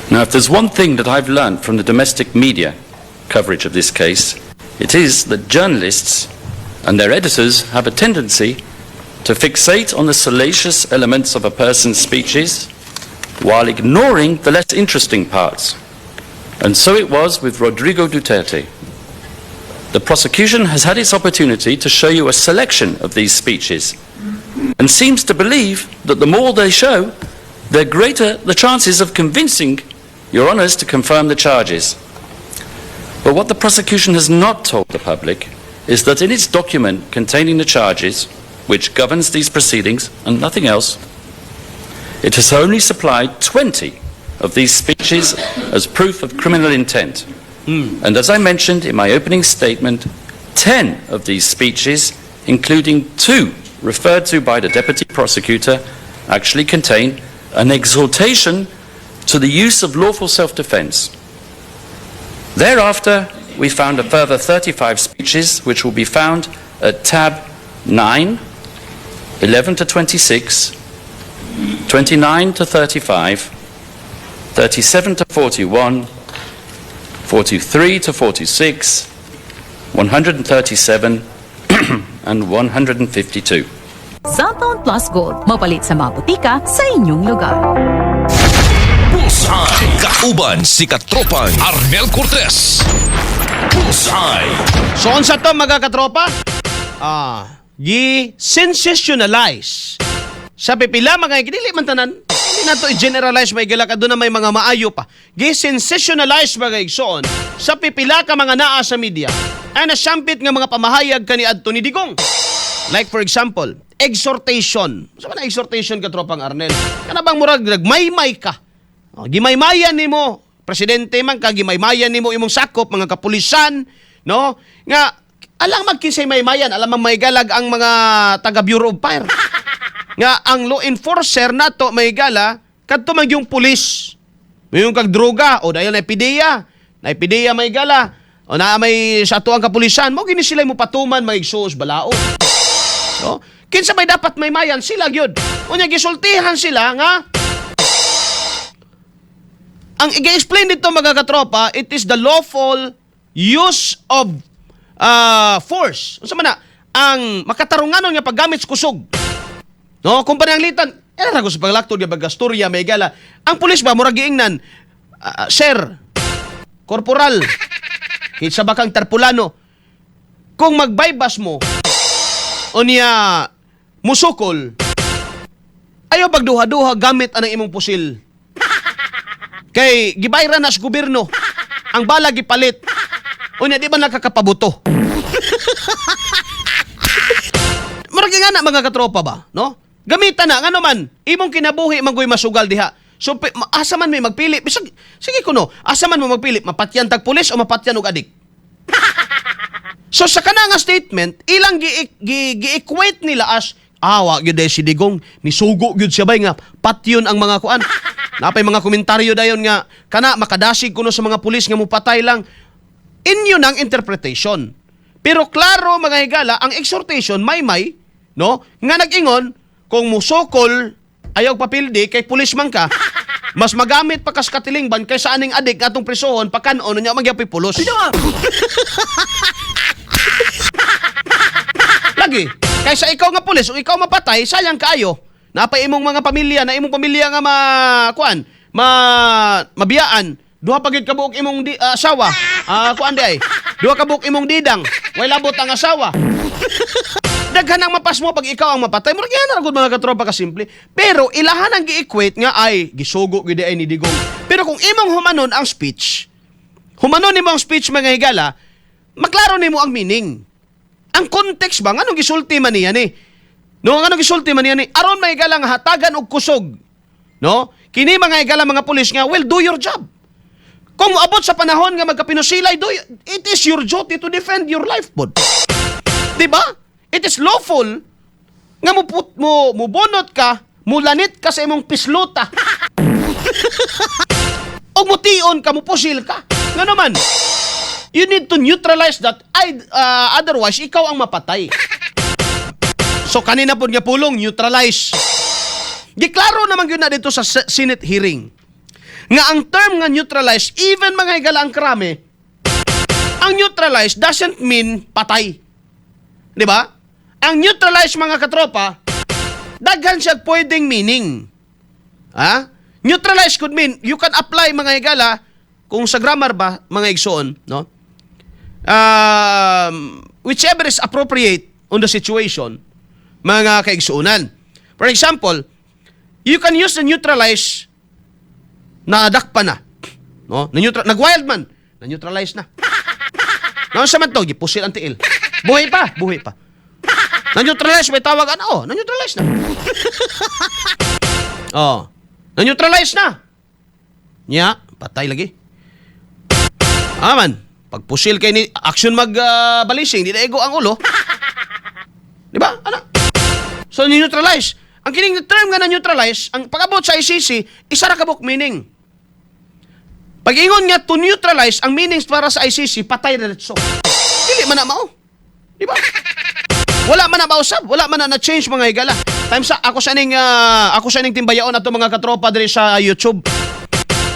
Now, if there's one thing that I've learned from the domestic media coverage of this case, it is that journalists and their editors have a tendency to fixate on the salacious elements of a person's speeches while ignoring the less interesting parts. And so it was with Rodrigo Duterte. The prosecution has had its opportunity to show you a selection of these speeches and seems to believe that the more they show, the greater the chances of convincing Your Honours to confirm the charges. But what the prosecution has not told the public is that in its document containing the charges, which governs these proceedings and nothing else, it has only supplied 20 of these speeches as proof of criminal intent. And as I mentioned in my opening statement, 10 of these speeches, including two referred to by the deputy prosecutor, actually contain an exhortation to the use of lawful self-defense. Thereafter, we found a further 35 speeches, which will be found at tab 9, 11 to 26, 29 to 35, 37 to 41, 43 to 46, 137, and 152. Xanthone Plus Gold, mapalit sa mga botika sa inyong lugar. Bullseye! Kauban si Katropang Arnel Cortez. Bullseye! So unsa to, mga katropa? Gi-sensationalize sa pipila mga, dili man tanan. Hindi nato i-generalize, may gala na may mga maayo pa. Gi-sensationalize, mga igsoon, sa pipila ka mga naa sa media ay nasampit nga mga pamahayag kaniadto ni Digong. Like for example, exhortation. Sa man exhortation, katropang Arnel? Kana bang murag nagmaymay ka? Oh, gimaymayan nimo, presidente man ka, gimaymayan nimo imong sakop, mga kapulisan, no? Nga alang magkinsay maymayan, alam mang may galag ang mga taga Bureau of Fire. Nga ang law enforcer nato, may gala kadto man yung pulis. May yung kag droga o dahil na PDEA, na PDEA may gala o na may sa ato ang kapulisan, mo gini sila mo patuman, mga igsuos balao. No? Kinsa may dapat maymayan sila gyud. Unya gisultihan sila nga ang i-explain dito, mga katropa, it is the lawful use of force. Unsa man na? Ang makatarunganon nga paggamit sa kusog. No, kung pananglitan, eh ra ko sa paglaktod nga bagastorya, may gala. Ang pulis ba murag giingnan, "Ah, sir, corporal, kinsa ba kang tarpulano, kung magbaybas mo unya musukol, ayaw pagduha-duha gamit anang imong pusil. Kay gibayran na sa gobyerno. Ang bala gipalit. Unya di ba nakakapabuto?" Murag nga na, mga katropa ba, no? Gamitan na ngano man imong kinabuhi man goy masugal diha. So asa man may magpili? Bisag sige kuno, asa man mo magpili, mapatyan tag pulis o mapatyan og adik? So sa kana nga statement, ilang gi-equate nila as awa gyud si Digong, nisugo gyud siya bay nga patyon ang mga kuan. Napay mga komentaryo dayon nga kana makadasig kuno sa mga pulis nga mupatay lang. Inyo nang interpretation. Pero klaro, mga higala, ang exhortation may, no, nga nag-ingon kung musokol ayaw papildi kay pulis man ka, mas magamit pa kas katilingban kaysa aning adik atong prisohon pakanon nya magyapoy pulos. Lagi. Kaysa ikaw nga pulis, kung ikaw mapatay, sayang kaayo. Napay imong mga pamilya, na imong pamilya nga ma kuan, ma mabiyaan. Duha pa gyud ka buok imong asawa. Kuan di ay. Duha ka buok imong didang. Way labot ang asawa. Daghan ang mapas mo pag ikaw ang mapatay. Murag yan ra gud, mga katropa, kasimple. Pero ilahan ang gi-equate nga ay gisugo gyud ay ni Digong. Pero kung imong humanon ang speech, humanon nimo ang speech, mga higala, maklaro nimo ang meaning. Ang context ba, nganong gisulti man niya ni? No, nganong gisulti man niya ni? Aron may nga hatagan og kusog. No? Kini, mga higala, mga pulis nga, well, do your job. Kung moabot sa panahon nga magkapinusilay, it is your duty to defend your life, pod. Di ba? It is lawful nga mo mubunot ka, mulanit ka sa imong pisluta. O mution ka, mupusil ka. Nga naman, you need to neutralize that ay, otherwise ikaw ang mapatay. So kanina po nga pulong neutralize. Giklaro naman yun na dito sa Senate hearing. Nga ang term nga neutralize, even, mga higala, ang krame, ang neutralize doesn't mean patay. Di ba? Ang neutralize, mga katropa, daghan siya pwedeng meaning. Ha? Neutralize could mean you can apply, mga higala, kung sa grammar ba, mga igsoon, no? Whichever is appropriate on the situation, mga kaigsuonan. For example, you can use the neutralize na dakpa na. No? Na neutral, nag-wild man, na-neutralize na. Naunsa man to, gipusil ang tiil. Buhi pa, buhi pa. Na-neutralize, may tawag, ano? Oh, na-neutralize na. Oh. Na-neutralize na. Nya, patay lagi. Aman, pag pusil kay ni action mag balising, di na ego ang ulo. Di ba? Ano? So neutralize. Ang kining term nga na neutralize, ang pag-abot sa ICC, isa ra ka buok meaning. Pag ingon nga to neutralize, ang meanings para sa ICC, patay diretso. Dili man na mao. Di ba? Wala man na mausab, wala man na na-change, mga higala. Time sa ako sa ning timbayaon ato, mga katropa, diri sa YouTube.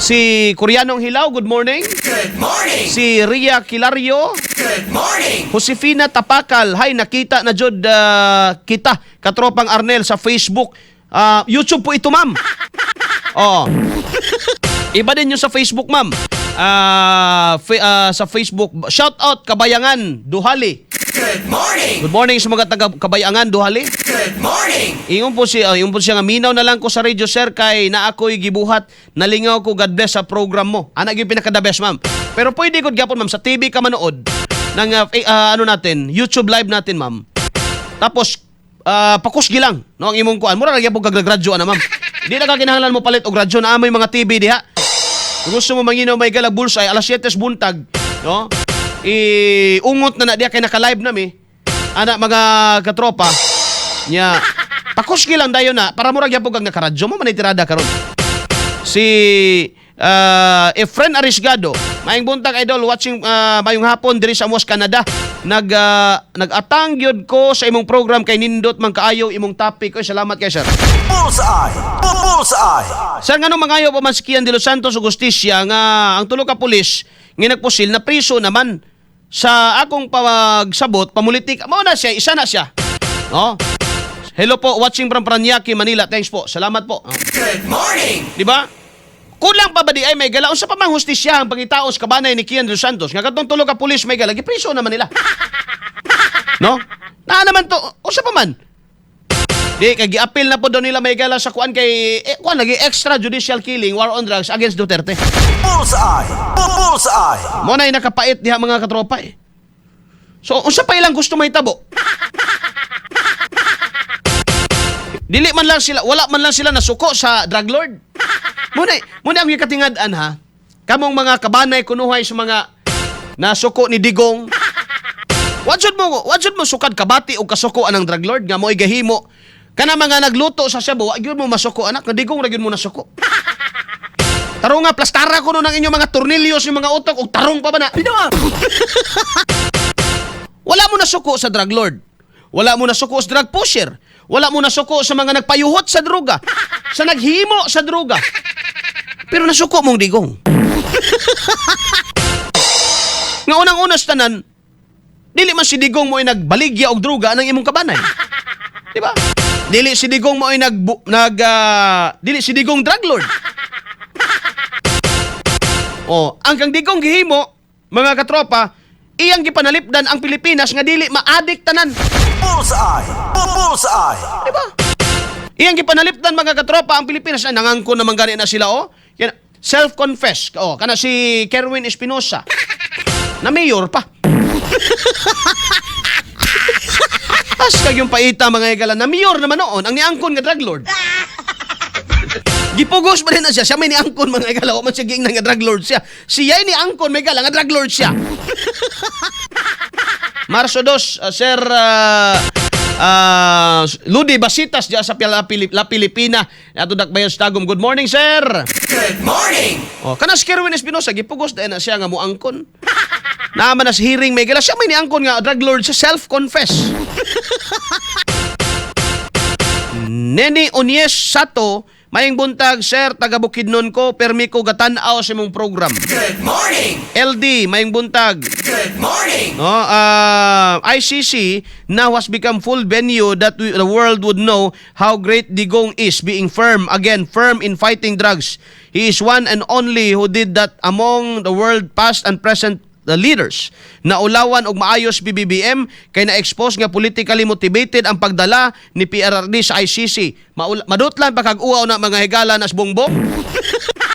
Si Koreanong Hilaw, good morning. Good morning. Si Ria Kilario, Good morning. Josefina Tapakal, hi, nakita na jud kita, katropang Arnel, sa Facebook. Ah, YouTube po ito, ma'am. Oh. Iba din yung sa Facebook, ma'am. Sa Facebook, shout out Kabayangan, Duhali. Good morning. Good morning sa mga taga Kabayangan, Duhali. Good morning. Ingon po siya nga minaw na lang ko sa radio, sir, kay naa ko'y gibuhat, nalingaw ko. God bless sa program mo. Ana gyud pinaka the best, ma'am. Pero pwede gud gyapon, ma'am, sa TV ka manood ng ano natin, YouTube live natin, ma'am. Tapos pakusgi lang no ang imong kuan. Mura ra gyapon kag radyo ana, ma'am. Di na ka kinahanglan mo palit og radyo na amoy mga TV diha. Kung gusto mo manginaw may gala bullseye alas 7 buntag, no? I-ungot na na diha kay naka-live nami. Ana, mga katropa, nya pakusgi lang dayon na para murag gyapon kag nakaradyo mo man tirada karon. Si Efren Arisgado, maayong buntag, idol, watching mayong hapon diri sa Amos, Canada. Nag-atang gyud ko sa imong program kay nindot man kaayo imong topic. Oy, salamat kay sir. Bullseye. Bullseye. Sir, ngano mangayo pa man si Kian de los Santos og hustisya nga ang tulo ka pulis nga nagpusil na priso naman? Sa akong pagsabot, pamulitik mo na siya, isa na siya. No? Hello po, watching from Paranaque, Manila. Thanks po. Salamat po. Oh. Good morning. Di ba? Kulang pa ba di ay may gala? Unsa pa mang hustisya ang pangitaos kabanay ni Kian de los Santos? Nga katong tulo ka pulis, may gala, gipriso naman nila. No? Naa naman to, unsa pa man? Di kay giapil na po daw nila, may gala, sa kuan kay kuan lagi, extrajudicial killing, war on drugs against Duterte. Bullseye. Bullseye. Mo na nakapait diha, mga katropa, eh. So unsa pa ilang gusto mahitabo? Dili man lang sila, wala man lang sila nasuko sa drug lord. Muna ang katingad-an ha. Kamong mga kabanay kunuhay sa mga nasuko ni Digong. Wa jud mo sukad kabati og kasuko anang drug lord nga mo'y gahimo. Kana mga nagluto sa shabu, wa gyud mo masuko anak, nga Digong ra gyud mo nasuko. Tarong nga, plastara ko no ng inyong mga tornilyos, yung mga utok, og tarong pa ba na? Wala mo nasuko sa drug lord. Wala mo nasuko sa drug pusher. Wala mo nasuko sa mga nagpayuhot sa droga. Sa naghimo sa droga. Pero nasuko mong Digong. Nga unang-una sa tanan, dili man si Digong mo ay nagbaligya og droga ng imong kabanay. Di ba? Dili si Digong mo ay nag, nag ah, dili si Digong drug lord. Oh, ang kang Digong gihimo, mga katropa, iyang gipanalipdan ang Pilipinas nga dili ma-addict tanan. Bullseye. Bullseye. Di ba? Iyang gipanalipdan, mga katropa, ang Pilipinas ay nangangkon naman gani na sila, oh. Yan, self-confess. Oh, kana si Kerwin Espinosa. Na mayor pa. As kag yung paita, mga higala, na mayor naman noon ang niangkon nga drug lord. Gipugos pa rin na siya. Siya may niangkon, mga higala. Wa man siya giingnan nga drug lord siya. Siya niangkon, may gala nga drug lord siya. Marso 2, Sir Ludi Basitas diya sa La Pilipina. Ato Dakbayan sa Tagum. Good morning, sir. Good morning. Oh, kana si Kerwin Espinosa gipugos dahil na siya nga muangkon. Naman na sa hearing, may gala siya may niangkon nga drug lord sa self-confess. Nene Onies Sato, Maayong buntag, sir, taga Bukidnon ko, permi ko gatan-aw sa imong program. Good morning. LD, maayong buntag. Good morning. No, ICC now has become full venue that the world would know how great Digong is, being firm, again, firm in fighting drugs. He is one and only who did that among the world past and present the leaders. Naulawan og maayos PBBM kay na-expose nga politically motivated ang pagdala ni PRRD sa ICC. Madutlan pa kag uwaw na mga higala nas Bongbong.